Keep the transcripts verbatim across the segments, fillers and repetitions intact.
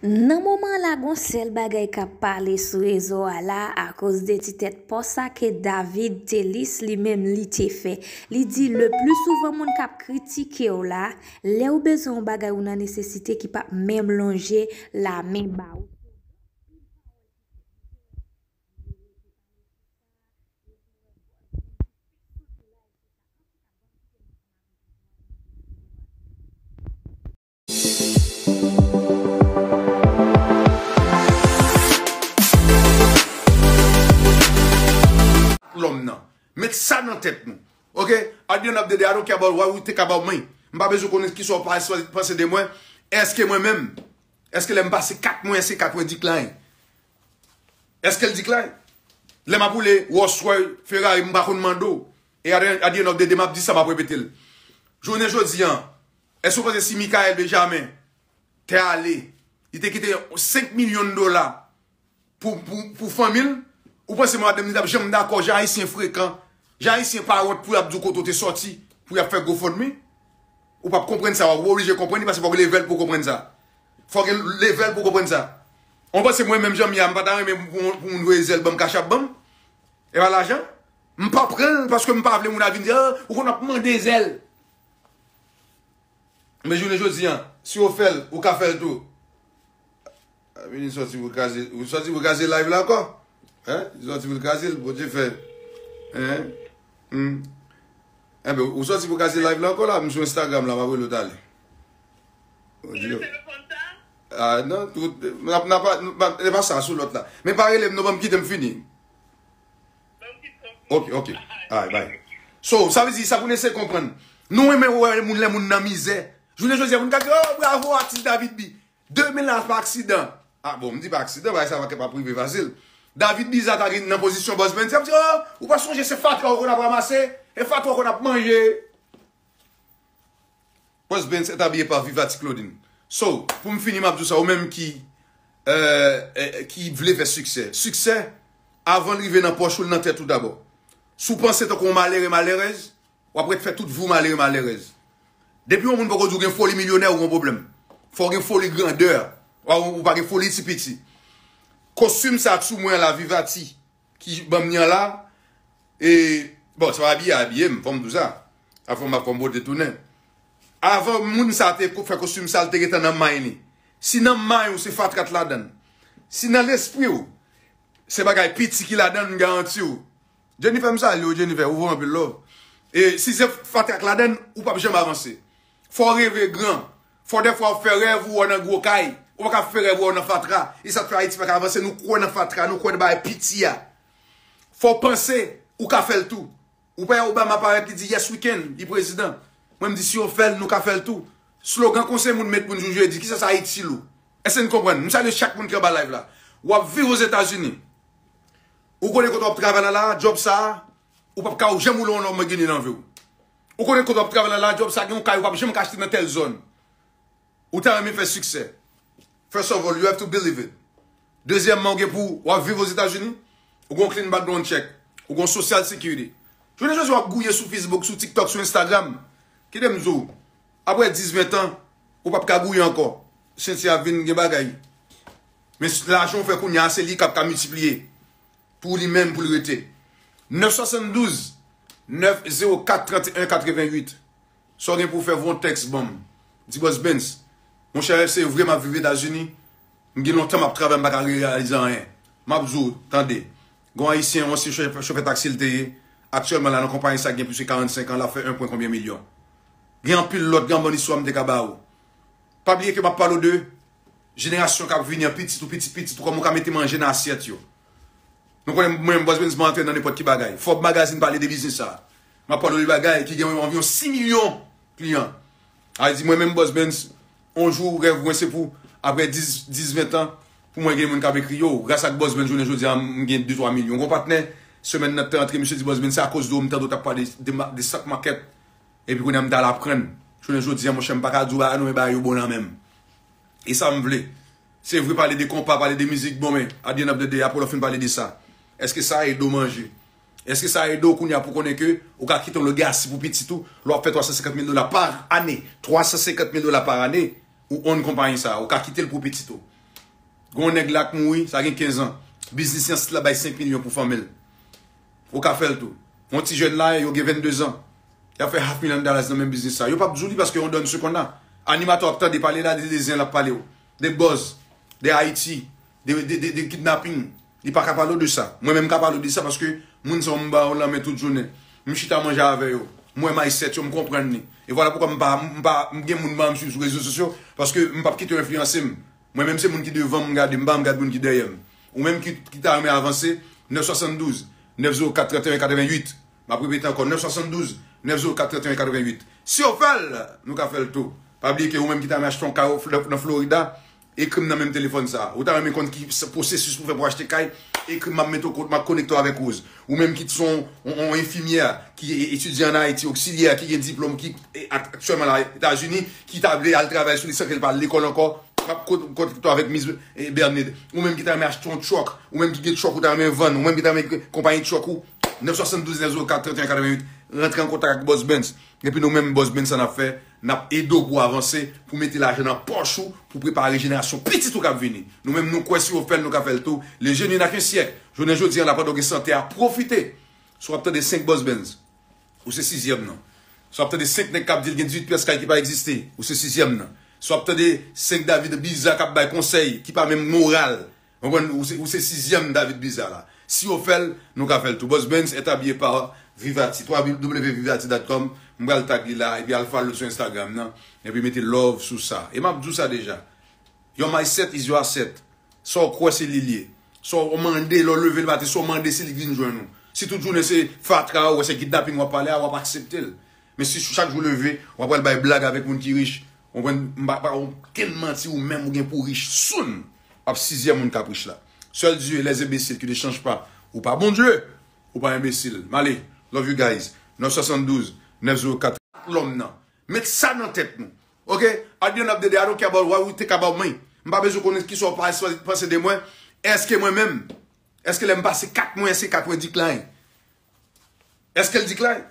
Nan moman la, gon sèl bagay k ap pale sou rezo a la, akoz de ti tèt pòs sa ke David Telis li menm li te fè. Li di, le pli souvan moun k ap kritike w la, lè ou bezwen yon bagay ou nan nesesite ki p ap menm lonje lamen ba ou. Lòm nan. Met sa nan tèt nou. Ok? At the end of the day, I don't care about what you think about me. M pa bezwen konnen kisa w pa- panse de mwen. Èske mwen menm? Èske lè m pase kat mwen, èske kat mwen decline? Èske l decline? Lè m ap woule Rolls Royce, Ferrari, m pa konn mande w. E at the end of the day, m ap di sa, m ap repete l. Jounen jodi an, èske w panse si Michael Benjamin te ale, li te kite senk milyon dola pou, pou, pou fanmi l, ou panse madanm li t ap janm dakò, jan Ayisyen frekan, jan Ayisyen pa wont pou y ap di w kote w te sòti, pou y ap fè GoFundMe? Ou p ap konprann sa, w ap oblije konprann li, paske fòk gen leve l pou w konprann sa. Fòk gen leve l pou w konprann sa. Ou panse mwen menm jan m ye a, m pa ta renmen pou, pou moun voye zèl ban m, kachap ban m? E pa lajan? M pa pran l paske m pa vle moun ap vin di, "Ah, ou konn ap mande zèl." Men jounen jodi an, si w fè l, ou ka fè l tou. Vini sòti pou kraze, ou sòti pou kraze live la ankò? Hein? Ou sòti pou kraze l, Bondye fè. Hein? Hmm. Enben, ou sòti pou kraze live la ankò la, m sou Instagram la, m ap rele w talè. Bondye. Ah, non, tout, n ap, n ap, n ap, e pa sa, sou lòt la. Men pa rele m, non, ban m kite m fini. Ok, ok. Alright, bye. So, sa vle di, sa pou n eseye konprann. Nou renmen wè moun, lè moun nan mizè. Jounen jodi a, moun ka di, "Oh, bravo, atis David B." De mil la pa aksidan. Ah, bon, m di pa aksidan, bagay sa pa, pa rive fasil. David Biza ta gen nan pozisyon Bòs Benz, y ap di, "Oh, ou pa sonje se fatra w konn ap ranmase, e fatra w konn ap manje." Bòs Benz est habillé par Vivati Claudine. So, pou m fini, m ap di w sa, ou menm ki, euh, eh, ki vle fè siksè. Siksè, avan l rive nan pòch ou, l nan tèt ou dabò. Si w panse tankou yon malere, malerèz, w ap ret fè tout vi w malere, malerèz. Depi yon moun poko di w gen foli milyonè, ou gon pwoblèm. Fò w gen foli grandè. Ou, ou pa gen foli ti piti. Kostim sa k sou mwen an la, Vivati, ki ban m li an la, e, bon, se pa abiye, abiye m, fò m di w sa. Afè m ap fè m bote tounen. Avan moun sa te ko- fè kostim sa, l te gentan nan may li. Si nan may ou, se fatra k ladan l. Si nan lespri w, se bagay piti ki ladan l, m garanti w. Jennifer, m salye w, Jennifer, ou voye anpil love. E si se fatra k ladan l, ou p ap janm avanse. Fò w reve gran. Fò dèfwa w fè rèv ou wè w nan gwo kay. Ou pa ka fè rèv ou wè w nan fatra. E sa k fè Ayiti pa ka avanse. Nou kwè nan fatra, nou kwè nan bagay piti a. Fò w panse, ou ka fè l tou. Ou pa wè Obama parèt, li di, "Yes, we can," li prezidan. Mwen, m di, "Si yo fè l, nou ka fè l tou." Slogan konsa moun met pou n jou jedi. Kisa sa itil ou? Èske n konprann? M salye chak moun ki anba live la. W ap viv Ozetazini. Ou konnen kote w ap travay la, la, djòb sa a, ou p ap ka janm woule yon Lamborghini nan vi w. Ou konnen kote w ap travay la, la, djòb sa a, gen yon kay ou p ap janm ka achte nan tèl zòn. Ou ta renmen fè siksè. First of all, you have to believe it. Dezyèmman, ou gen pou w ap viv Ozetazini, ou gon clean background check, ou gon social security. Jounen jodi a w ap gouye sou Facebook, sou TikTok, sou Instagram. Kite m di w, apre dis, ven tan, ou p ap ka gouye ankò. Cynthia ap vin gen bagay. Men lajan w fè kounye a, se li k ap ka miltipliye pou li menm, pou l rete. Nèf swasanndouz, nèf zewo kat, trannteyen katrevennuit. Sa w gen pou w fè, voye yon tèks ban m. Di Bòs Benz, monchè, se vre m ap viv Etazini, m gen lontan m ap travay, m pa ka reyalize anyen. M ap di w, tande, gon Ayisyen, yon ansyen chofè, chofè taksi l te ye, aktyèlman la nan konpayi sa gen plis ke karannsenk an, l ap fè en pwen konbyen milyon. Gen anpil lòt, gen anbann istwa m te ka ba ou. Pa bliye ke m ap pale w de jenerasyon k ap vini an, pitit ou, pitit pitit ou, kòman w ka mete manje nan asyèt yo. Nou konnen mwen menm Bòs Benz, mwen antre nan nenpòt ki bagay. Forbes Magazine pale de biznis sa. M ap pale w de bagay ki gen anviwon sis milyon kliyan. Sa vle di mwen menm Bòs Benz, yon jou rèv mwen se pou, apre dis, dis, ven tan, pou mwen gen moun k ap ekri yo. Gras ak Bòs Benz, jounen jodi a, m gen de twa milyon. Gon patnè, semèn nan te rantre, misye di, "Bòs Benz, se akoz de ou m tande w t ap pale de, de, de stock market." Epi kounye a m t al aprann. Jounen jodi a, monchè, m pa ka di w bagay non, men bagay yo bon nan men m. E sa m vle. Se vre, pale de konpa, pale de mizik, bon, men at the end of the day, apre lè w fin pale de sa, èske sa ede w manje? Èske sa ede w kounye a pou konnen ke ou ka kite yon legacy pou pitit ou, lè w ap fè twa san senkant mil dola pa ane, twa san senkant mil dola pa ane, ou own konpayi sa, ou ka kite l pou pitit ou. Gon nèg la k mouri, sa gen kenz an. Biznis li an, sit la bay senk milyon pou fanmi l. Ou ka fè l tou. Yon ti jèn la, yo gen vennde zan. Y ap fè half million dollars nan menm biznis sa. Yo p ap di w li paske yon done ce qu'on a. Animatè w ap tande pale la, de, de zen l ap pale w. De buzz, de Ayiti, de, de, de, de kidnaping. Li pa ka pale w de sa. Mwen menm m ka pale w de sa paske moun sa yo m ba yo lanmen tout jounen. M chita manje avè yo. M wè mindset yo, m konprann li. E vwala poukwa m pa, m pa, m gen moun m pa ann swiv sou rezo sosyo paske m p ap kite yo enfliyanse m. Mwen menm se moun ki devan m gade, m pa janm gad moun ki dèyè m. Ou menm ki, ki ta renmen avanse, nèf swasanndouz, nèf zewo kat, trannteyen katrevennuit. M ap repete ankò, nèf swasanndouz, nèf zewo kat, trannteyen katrevennuit. Si yo fè l, nou ka fè l tou. Pa bliye ke ou menm ki ta renmen achte yon kay nan Florida, ekri m nan menm telefòn sa a. Ou ta renmen konn ki s- pwosesis pou fè pou achte kay, ekri m, m ap mete w, m ap konekte w avèk Rose. Ou menm ki t son yon, yon enfimyè ki e- etidye ann Ayiti, oksilyè, ki gen diplòm, ki e- ak- aktyèlman la Etazini, ki ta vle al travay sou li san ke l pa al lekòl ankò, m ap kon- konekte w avèk Miss e, Bernard. Ou menm ki ta renmen achte yon truck, ou menm ki gen truck ou ta renmen vann, ou menm ki ta renmen konpayi truck ou, nèf swasanndouz, nèf zewo kat, trannteyen katrevennuit, rantre an kontak ak Boss Benz. Epi nou menm Boss Benz sa n ap fè, n ap ede w pou w avanse, pou mete lajan nan pòch ou, pou prepare jenerasyon pitit ou k ap vini. Nou menm nou kwè si yo fè l, nou ka fè l tou. Le jeune n'a qu'un siècle. Jounen jodi an la, pandan w gen sante a, pwofite. Si w ap tande senk Boss Benz, ou se sizyèm nan. Si w ap tande senk nèg k ap di l gen dizuit pyès kay ki pa egziste, ou se sizyèm nan. Si w ap tande senk David Biza k ap bay konsèy ki pa menm moral, konprann, ou se, ou se sizyèm David Biza la. Si yo fè l, nou ka fè l tou. Boss Benz est habillé par Vivati, w w w vivati dot com. M pral tag li la, epi al follow l sou Instagram nan, epi mete love sou sa. E m ap di w sa deja. Your mindset is your asset. Sa w kwè se li l ye. Sa w mande, lè w leve l maten, sa w mande se li k vin jwenn ou. Si tout jounen se fatra, ou wè se kidnaping w ap pale a, w ap aksepte l. Men si chak jou w leve, w ap pral bay blag avèk moun ki rich, w konprann, m pa, pa okenn manti ou menm ou gen pou rich soon. W ap sizyèm moun k ap rich la. Seul Dieu et les imbéciles qui ne changent pas. Ou pa Bondye, ou pa enbesil. M ale. Love you guys. Nèf swasanndouz, nèf zewo kat. Lòm nan. Met sa nan tèt nou. Ok? At the end of the day, I don't care about what you think about me. M pa bezwen konnen kisa w pa- panse de mwen. Èske mwen menm? Èske lè m pase kat mwen, èske kat mwen decline? Èske l decline?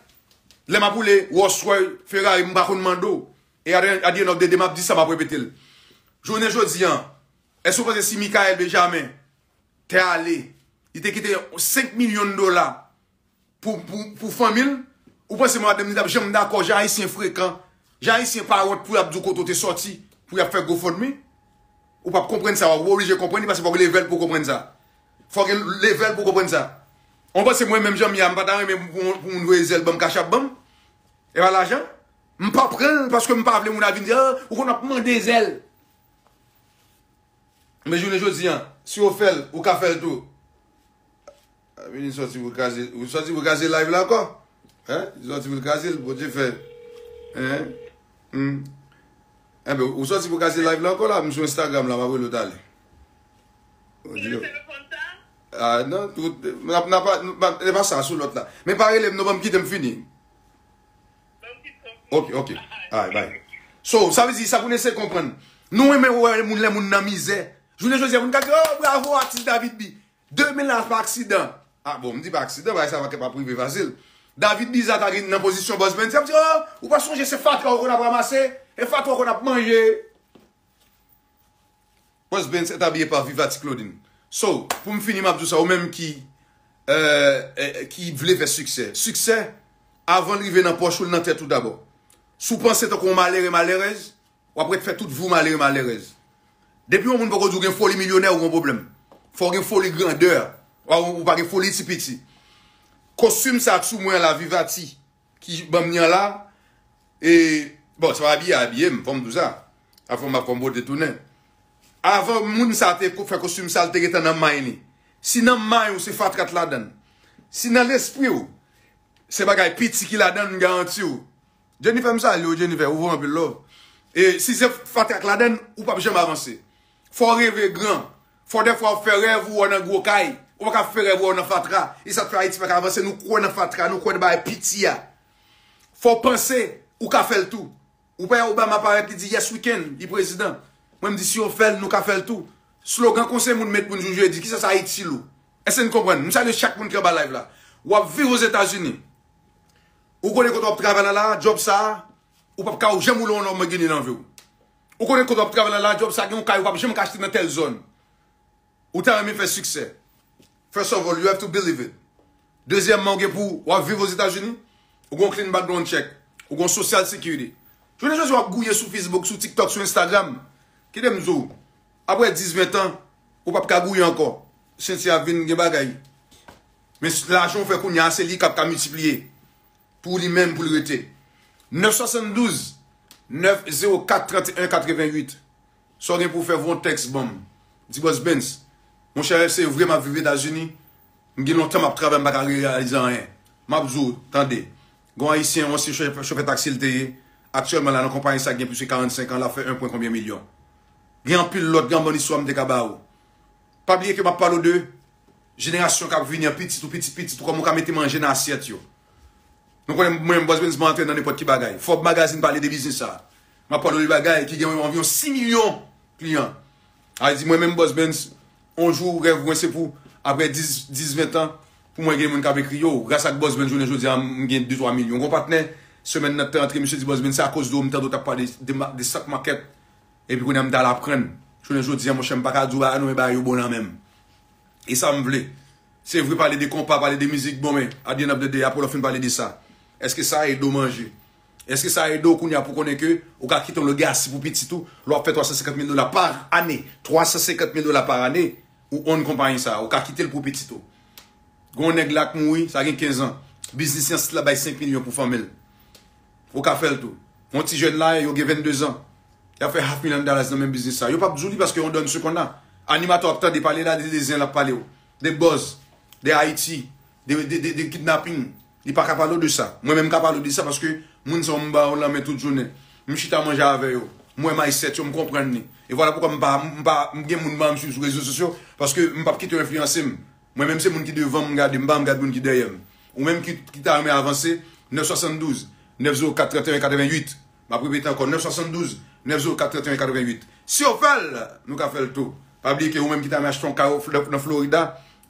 Lè m ap woule Rolls Royce, Ferrari, m pa konn mande w. E at the, at the end of the day, m ap di sa, m ap repete l. Jounen jodi an, èske w panse si Michael Benjamin te ale, li te kite senk milyon dola pou, pou, pou fanmi l, ou panse Madan Bernard t ap janm dakò, jan Ayisyen frekan, jan Ayisyen pa wont pou y ap di w kote w te sòti, pou y ap fè GoFundMe? Ou p ap konprann sa, w ap oblije konprann li, paske fò w gen levèl pou w konprann sa. Fò w gen levèl pou w konprann sa. Ou panse mwen menm jan m ye a, m pa ta renmen pou, pou moun voye zèl ban m, kachap ban m? E pa lajan? M pa pran l paske m pa vle moun ap vin di, "Ah, ou konn ap mande zèl." Men jounen jodi an, si w fè l, ou ka fè l tou. A, vini sòti pou kraze, ou sòti pou kraze live la ankò? Hein? Sòti pou kraze l, Bondye fè. Hein? Hmm. Enben, ou sòti pou kraze live la ankò la, m sou Instagram la, m ap rele w talè. Bondye. Ah, non, tout, n ap, n ap, n ap, e pa sa, sou lòt la. Men pa rele m non, ban m kite m fini. Ok, ok. Alright, bye. So, sa vle di, sa pou n eseye konprann. Nou renmen wè moun, lè moun nan mizè. Jounen jodi a, moun ka di, "Oh, bravo, atis David B." Demen la, pa aksidan. Ah, bon, m di pa aksidan, bagay sa pa, pa rive fasil. David Biza ta gen nan pozisyon Boss Benz, y ap di, "Oh, ou pa sonje se fatra ou konn ap ranmase, e fatra ou konn ap manje." Boss Benz est habillé par Vivati Clothing. So, pou m fini, m ap di w sa, ou menm ki, euh, euh, ki vle fè siksè. Siksè, avan l rive nan pòch ou, l nan tèt ou dabò. Si w panse tankou yon malere, malerèz, w ap ret fè tout vi w malere, malerèz. Depi yon moun poko di w gen foli milyonè, ou gen pwoblèm. Fò w gen foli grandè. Ou, ou pa gen foli ti piti. Kostim sa k sou mwen an la, Vivati, ki ban m li an la. E, bon, se pa abiye, abiye m, fò m di w sa. Afè m ap fè m pote tounen. Avan moun sa te ko- fè kostim sa, l te gentan nan may li. Si nan may ou se fatra t ladan l, si nan lespri w se bagay piti ki ladan l, m garanti w. Jennifer, m salye w, Jennifer, ou voye anpil love. E si se fatra k ladan l, ou p ap janm avanse. Fò w reve gran. Fò dèfwa w fè rèv ou wè w nan gwo kay. Ou pa ka fè rèv ou wè w nan fatra. E sa k fè Ayiti pa ka avanse. Nou kwè nan fatra, nou kwè nan bagay piti a. Fò w panse, ou ka fè l tou. Ou pa wè Obama parèt, li di, "Yes, we can." Li prezidan. Mwen, m di, "Si yo fè l, nou ka fè l tou." Slogan kon se moun met moun jou jedi, kisa sa itil ou? Èske n konprann? M salye chak moun ki anba live la. W ap viv Ozetazini. Ou konnen kote w ap travay la, la, djòb sa a, ou p ap ka janm woule yon Lamborghini nan vi w. Ou konnen kote w ap travay la, la, djòb sa a, gen yon kay ou p ap janm ka achte nan tèl zòn. Ou ta renmen fè siksè. First of all, you have to believe it. Dezyèmman, ou gen pou w ap viv Ozetazini, ou gen yon clean background check, ou gen yon social security. Jounen jodi a, w ap gouye sou Facebook, sou TikTok, sou Instagram. Kite m di w, apre dis, ven tan, ou p ap ka gouye ankò. Senti ap vin gen bagay. Men lajan w fè kounye a, se li k ap ka miltipliye pou li menm, pou l rete. Nèf swasann douz, nèf zewo kat, trannteyen katrevennuit. Sa w gen pou w fè, voye yon tèks ban m. Di Bòs Benz, monchè, se vre m ap viv Etazini, m gen lontan m ap travay, m pa ka reyalize anyen. M ap di w, tande, gen yon Ayisyen, yon ansyen chofè, chofè taksi l te ye, aktyèlman la nan konpayi sa gen plis ke karannsenk an, l ap fè en pwen konbyen milyon. Gen anpil lòt, gen yon bann istwa m te ka ba ou. Pa bliye ke m ap pale w de jenerasyon k ap vini an, pitit ou, pitit pitit ou, kòman w ka mete manje nan asyèt yo. Nou konnen mwen menm Bòs Benz, mwen antre nan nenpòt ki bagay. Forbes Magazine pale de biznis sa. M ap pale w de bagay ki gen anviwon sis milyon kliyan. A di mwen menm Bòs Benz, yon jou rèv mwen se pou, apre dis, dis, ven tan, pou mwen gen moun k ap ekri yo. Gras ak Bòs Benz, jounen jodi a, m gen de twa milyon. Gon patnè, semèn nan te antre, misye di Bòs Benz, se akoz de ou m tande w t ap pale de, de, de Stock Market. Epi kounye a m t al aprann. Jounen jodi a, monchè, m pa ka di w bagay non, men bagay yo bon nan men m. E sa m vle. Se vre, pale de konpa, pale de mizik, bon, men at the end of the day, apre lè w fin pale de sa, èske sa ede w manje? Èske sa ede w kounye a pou konnen ke ou ka kite yon legacy pou pitit ou, lè w ap fè twa san senkant mil dola pa ane, twa san senkant mil dola pa ane, ou own konpayi sa, ou ka kite l pou pitit ou. Gen yon nèg la k mouri, sa gen kenz an. Biznis li an sit la bay senk milyon pou fanmi l. Ou ka fè l tou. Yon ti jèn la, yo gen vennde zan. Y ap fè half million dollars nan menm biznis sa. Yo p ap di w li paske yon done seconde. Animatè w ap tande pale la, de, de zen l ap pale w. De buzz, de Ayiti, de, de, de, de kidnapping. Li pa ka pale w de sa. Mwen menm m ka pale w de sa paske moun sa yo m ba yo lanmen tout jounen. M chita manje avè yo. M wè mindset yo, m konprann li. E vwala poukwa m pa, m pa, m gen moun m pa m swiv sou rezo sosyo paske m p ap kite yo enfliyanse m. Mwen menm se moun ki devan m gade, m pa janm gad moun ki dèyè m. Ou menm ki, ki ta renmen avanse, nèf swasann douz, nèf zewo kat, trannteyen katrevennuit. M ap repete ankò, nèf swasann douz, nèf zewo kat, trannteyen katrevennuit. Si yo fè l, nou ka fè l tou. Pa bliye ke ou menm ki ta renmen achte yon kay nan Florida,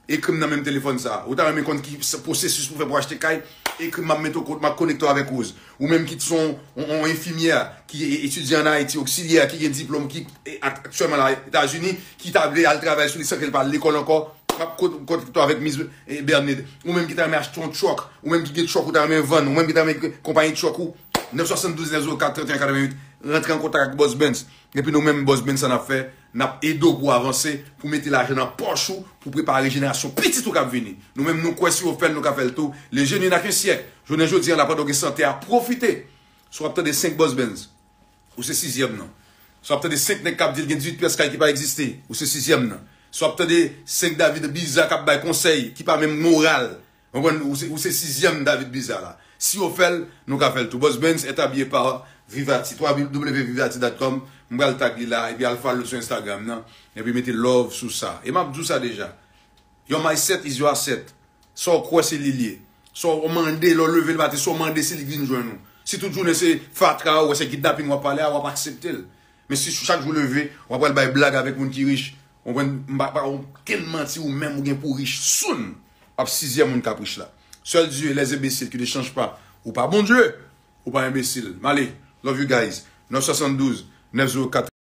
ekri m nan menm telefòn sa. Ou ta renmen konn ki pwosesis pou fè pou achte kay, ekri m, m ap mete w, m ap konekte w avèk Rose. Ou menm ki se yon, yon, yon enfimyè ki etidye an Ayiti, oksilyè, ki gen diplòm, ki e, ak- aktyèlman la Etazini, ki ta vle al travay sou li san ke l pa al lekòl ankò, m ap kon- konekte w avèk Miss, e, Bernide. Ou menm ki ta renmen achte yon truck, ou menm ki gen truck ou ta renmen vann, ou menm ki ta renmen konpayi truck ou, nèf swasann douz, nèf zewo kat, trannteyen katrevennuit, rantre an kontak ak Bòs Benz. Epi nou menm Bòs Benz sa n ap fè, n ap ede w pou w avanse, pou mete lajan nan pòch ou, pou prepare jenerasyon pitit ou k ap vini. Nou menm nou kwè si yo fè l, nou ka fè l tou. Le génie n'a qu'un siècle. Jounen jodi an la, pandan w gen sante a, pwofite. Si w ap tande senk Bòs Benz, ou se sizyèm nan. Si w ap tande senk nèg k ap di l gen dizuit pyès kay ki pa egziste, ou se sizyèm nan. Si w ap tande senk David Biza k ap bay konsèy ki pa menm moral, ou konprann, ou se, ou se sizyèm David Biza la. Si yo fè l, nou ka fè l tou. Bòs Benz est habillé par Vivati, www vivati dot com. M pral tag li la, epi al follow l sou Instagram nan, epi mete love sou sa. E m ap di w sa deja. Your mindset is your asset. Sa w kwè se li l ye. Sa w mande, lè w leve l maten, sa w mande, se li k vin jwenn ou. Si tout jounen se fatra, ou wè se kidnaping w ap pale a, w ap aksepte l. Men si chak jou w leve, w ap pral bay blag avèk moun ki rich, w konprann, m pa, pa okenn manti ou menm ou gen pou rich soon. W ap sizyèm moun k ap rich la. Seul Dieu, les imbéciles qui ne changent pas. Ou pa Bondye, ou pa enbesil. M ale. Love you guys. Nèf swasann douz, nèf zewo kat.